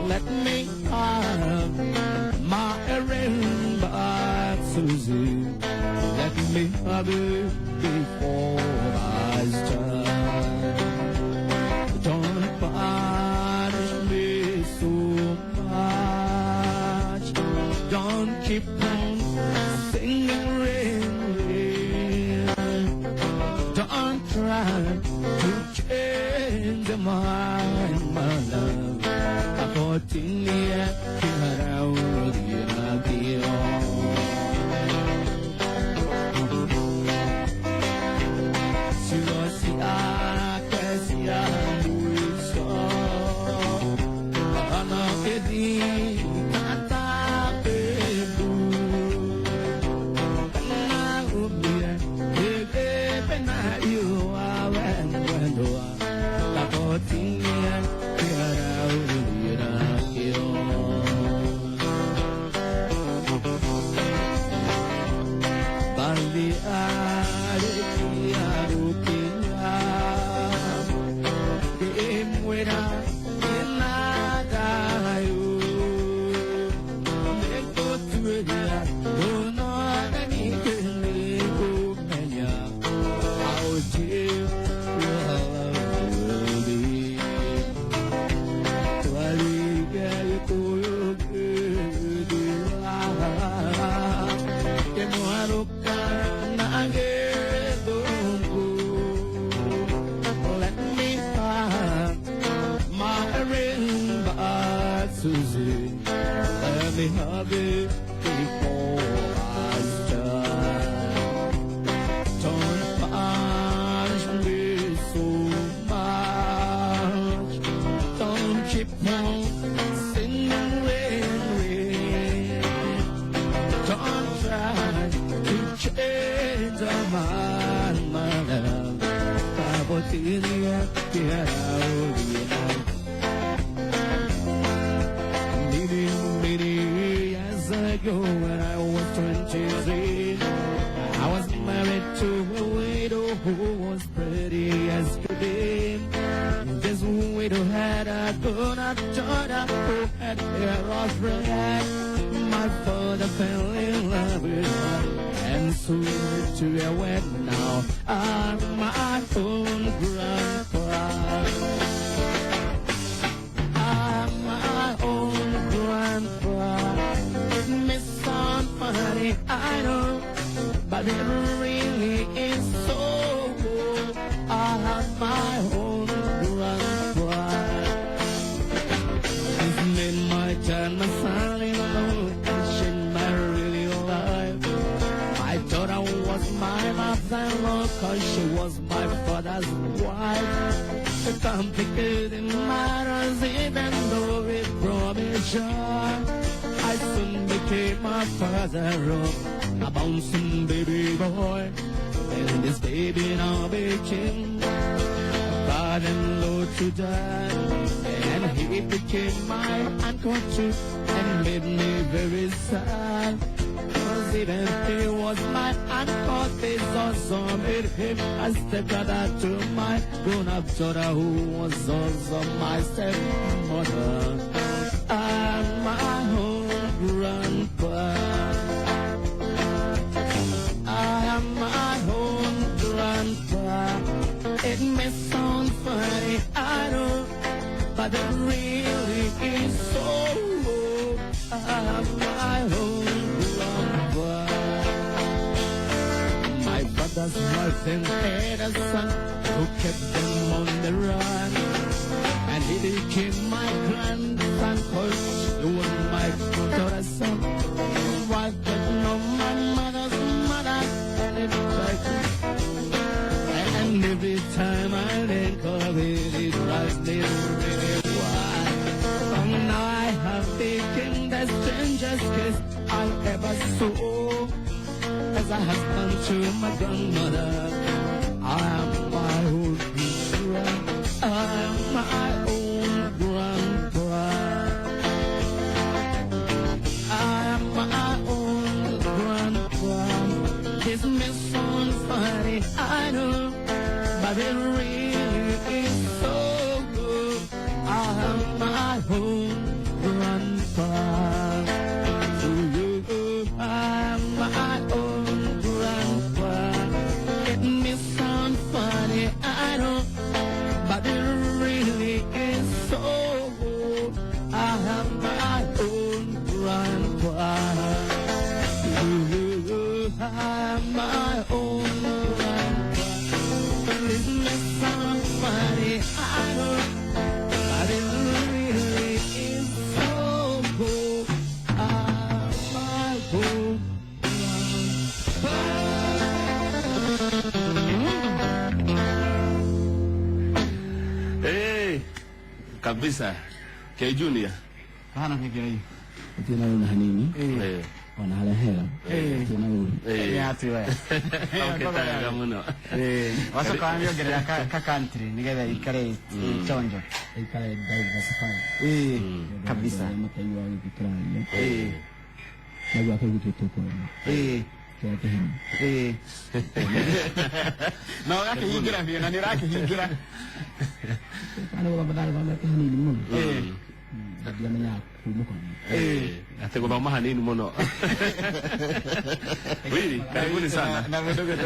Let me have my ring back, Susie. Let me have it before I die. Don't punish me so much. Don't keep on singing rain, rain. Don't try to change my my love. Susie, let me have it before I die. Don't punish me so much. Don't keep on singing rain, rain. Don't try to change my my love. Many years ago, when I was 23, I was married to a widow who was pretty as could be. This widow had a grown-up daughter who had hair of red. My father fell in love with her, and soon to a wedding now. I'm my own grandpa. I'm my own grandpa. It may sound funny, I know, but it really is so. I have my own grandpa. He's made my child my son-in-law, and she my really life. My daughter was my mother-in-law, 'cause she was my father's wife. The complicated matters, even though it brought me joy. I soon became a father of a bouncing baby boy. And this baby now became a father-in-law to die. And he became my uncle too, and made me very sad. 'Cause even he was my uncle, this also made him a stepbrother to my grown-up daughter, who was also my stepmother. I'm my own grandpa. I am my own grandpa. It may sound funny, I know, but it really is so. I am my own grandpa. My brother's wife then had a son who kept them on the run, and he became my grandson, 'cause I ever saw. As a husband to my grandmother, I am my own grandpa. I am my own grandpa. I am my own grandpa. This may sound funny, I know, but it really is so good. I am my own grandpa. Ooh, I am my own grandpa. It may sound funny, I know, but it really is so good. I am my own grandpa. Ooh, I am my own grandpa. This may sound funny, I know, but it really is so good. I am my own grandpa. Hey, kabisa. K Junior. Hana nĩ Tena una hanini Eh. ona harĩa hega tena uru. Eh. atĩ we. Oketaga muno. Wacoka wamĩongerera ka country nĩgetha ikare chonjo. Ikare diversify. Ĩĩ, kabisa. Mataigua gĩkĩ kĩraria. Eh. Nĩguo akĩigua tũkwenda. Ĩĩ. Kĩrĩa kĩhinya. Ĩĩ. Na ũgakĩhingĩra biũ na nĩ ũrakĩhingĩra. Kana gũthoma ndathomete hanini mũno. Ĩĩ. Ndiamenyaga kumũkania. Eh, ate gũthoma hanini muno. Wili, karibuni sana. Na mũndũ